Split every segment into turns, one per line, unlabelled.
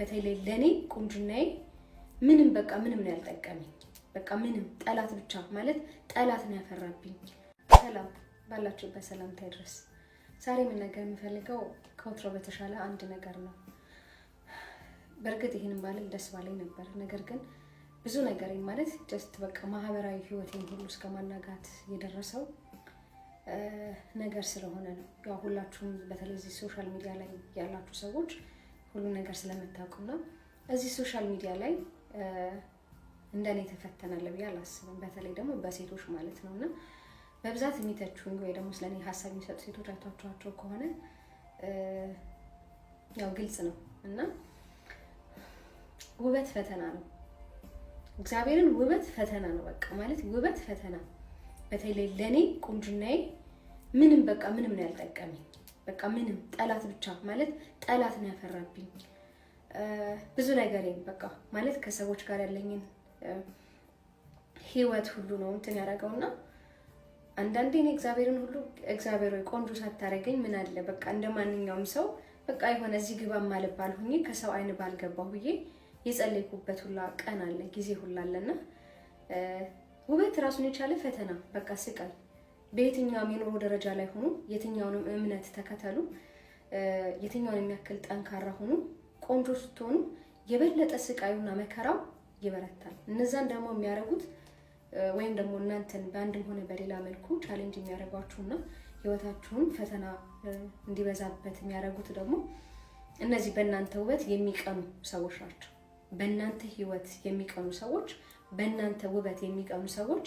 በተለይ ለእኔ ቁንጅናዬ ምንም በቃ ምንም ነው ያልጠቀመኝ። በቃ ምንም፣ ጠላት ብቻ፣ ማለት ጠላት ነው ያፈራብኝ። ሰላም፣ ባላችሁበት ሰላምታ ይድረስ። ዛሬ መናገር የምፈልገው ከወትሮ በተሻለ አንድ ነገር ነው። በእርግጥ ይህንን ባልል ደስ ባለኝ ነበር። ነገር ግን ብዙ ነገር ማለት just በቃ ማህበራዊ ህይወቴን ሁሉ እስከ ማናጋት የደረሰው ነገር ስለሆነ ነው። ያው ሁላችሁም በተለይ እዚህ social media ላይ ያላችሁ ሰዎች ሁሉ ነገር ስለምታውቁና እዚህ social media ላይ እንደኔ ተፈተናለ ብዬ አላስብም። በተለይ ደግሞ በሴቶች ማለት ነው። እና በብዛት የሚተቹኝ ወይ ደግሞ ስለኔ ሀሳብ የሚሰጡ ሴቶች አይቷቸዋቸው ከሆነ ያው ግልጽ ነው። እና ውበት ፈተና ነው። እግዚአብሔርን፣ ውበት ፈተና ነው። በቃ ማለት ውበት ፈተና፣ በተለይ ለእኔ ቁንጅናዬ ምንም በቃ ምንም ነው ያልጠቀመኝ። በቃ ምንም፣ ጠላት ብቻ፣ ማለት ጠላት ነው ያፈራብኝ። ብዙ ነገሬን በቃ ማለት ከሰዎች ጋር ያለኝን ህይወት ሁሉ ነው እንትን ያደረገውና አንዳንዴ እኔ እግዚአብሔርን ሁሉ "እግዚአብሔር ወይ፣ ቆንጆ ሳታደርገኝ ምን አለ፣ በቃ እንደ ማንኛውም ሰው በቃ የሆነ እዚህ ግባ ማልባል ሁኜ ከሰው አይን ባልገባሁ" ብዬ የጸለይኩበት ሁላ ቀን አለ፣ ጊዜ ሁላ አለና ውበት ራሱን የቻለ ፈተና፣ በቃ ስቃይ። በየትኛውም የኑሮ ደረጃ ላይ ሆኑ፣ የትኛውንም እምነት ተከተሉ፣ የትኛውን የሚያክል ጠንካራ ሁኑ፣ ቆንጆ ስትሆኑ የበለጠ ስቃዩና መከራው ይበረታል። እነዛን ደግሞ የሚያደርጉት ወይም ደግሞ እናንተን በአንድም ሆነ በሌላ መልኩ challenge የሚያደርጓችሁና ህይወታችሁን ፈተና እንዲበዛበት የሚያደርጉት ደግሞ እነዚህ በእናንተ ውበት የሚቀኑ ሰዎች ናቸው። በእናንተ ህይወት የሚቀኑ ሰዎች፣ በእናንተ ውበት የሚቀኑ ሰዎች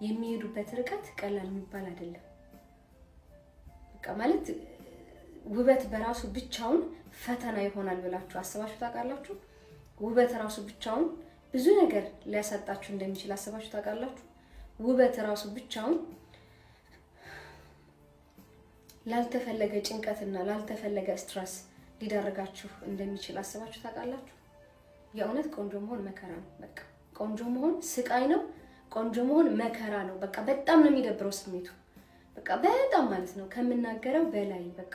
የሚሄዱበት ርቀት ቀላል የሚባል አይደለም። በቃ ማለት ውበት በራሱ ብቻውን ፈተና ይሆናል ብላችሁ አስባችሁ ታውቃላችሁ? ውበት ራሱ ብቻውን ብዙ ነገር ሊያሳጣችሁ እንደሚችል አስባችሁ ታውቃላችሁ? ውበት ራሱ ብቻውን ላልተፈለገ ጭንቀትና ላልተፈለገ stress ሊዳርጋችሁ እንደሚችል አስባችሁ ታውቃላችሁ? የእውነት ቆንጆ መሆን መከራ ነው። በቃ ቆንጆ መሆን ስቃይ ነው። ቆንጆ መሆን መከራ ነው። በቃ በጣም ነው የሚደብረው ስሜቱ። በቃ በጣም ማለት ነው፣ ከምናገረው በላይ፣ በቃ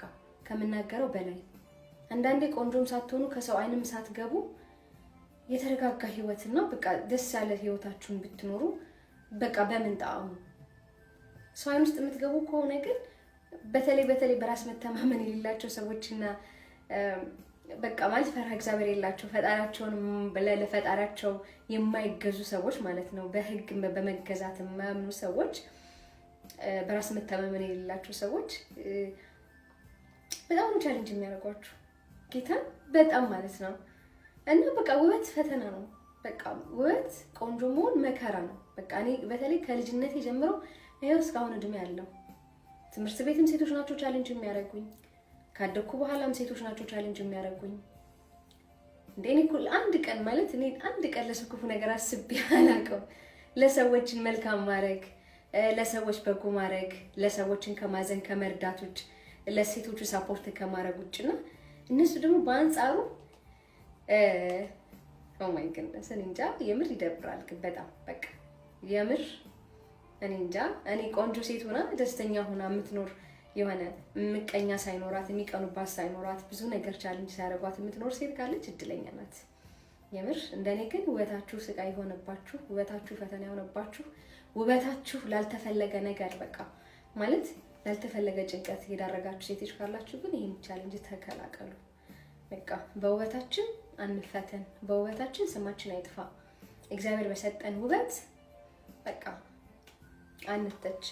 ከምናገረው በላይ። አንዳንዴ ቆንጆም ሳትሆኑ፣ ከሰው አይንም ሳትገቡ የተረጋጋ ህይወትና በቃ ደስ ያለ ህይወታችሁን ብትኖሩ በቃ በምን ጣዕሙ። ሰው አይን ውስጥ የምትገቡ ከሆነ ግን በተለይ በተለይ በራስ መተማመን የሌላቸው ሰዎችና በቃ ማለት ፈሪሃ እግዚአብሔር የሌላቸው፣ ፈጣሪያቸውን ለፈጣሪያቸው የማይገዙ ሰዎች ማለት ነው። በህግ በመገዛት የማያምኑ ሰዎች፣ በራስ መተማመን የሌላቸው ሰዎች በጣም ነው challenge የሚያደርጓችሁ፣ ጌታን በጣም ማለት ነው። እና በቃ ውበት ፈተና ነው። በቃ ውበት፣ ቆንጆ መሆን መከራ ነው። በቃ እኔ በተለይ ከልጅነቴ ጀምሮ ይኸው እስካሁን እድሜ ያለው ትምህርት ቤትም ሴቶች ናቸው challenge የሚያደርጉኝ። ካደግኩ በኋላም ሴቶች ናቸው challenge የሚያደርጉኝ። እንደ እኔ እኮ አንድ ቀን ማለት እኔ አንድ ቀን ለሰው ክፉ ነገር አስቤ አላውቅም። ለሰዎችን መልካም ማድረግ፣ ለሰዎች በጎ ማድረግ፣ ለሰዎችን ከማዘን ከመርዳት ውጭ፣ ለሴቶቹ support ከማድረግ ውጭ እና እነሱ ደግሞ በአንጻሩ oh my goodness፣ እኔ እንጃ፣ የምር ይደብራል። ግን በጣም በቃ የምር እኔ እንጃ። እኔ ቆንጆ ሴት ሆና ደስተኛ ሆና የምትኖር፣ የሆነ ምቀኛ ሳይኖራት፣ የሚቀኑባት ሳይኖራት፣ ብዙ ነገር challenge ሳያደርጓት የምትኖር ሴት ካለች እድለኛ ናት። የምር እንደኔ ግን ውበታችሁ ስቃይ የሆነባችሁ፣ ውበታችሁ ፈተና የሆነባችሁ፣ ውበታችሁ ላልተፈለገ ነገር በቃ ማለት ላልተፈለገ ጭንቀት የዳረጋችሁ ሴቶች ካላችሁ ግን ይህን challenge ተቀላቀሉ። በቃ በውበታችን አንፈተን፣ በውበታችን ስማችን አይጥፋ። እግዚአብሔር በሰጠን ውበት በቃ አንተች።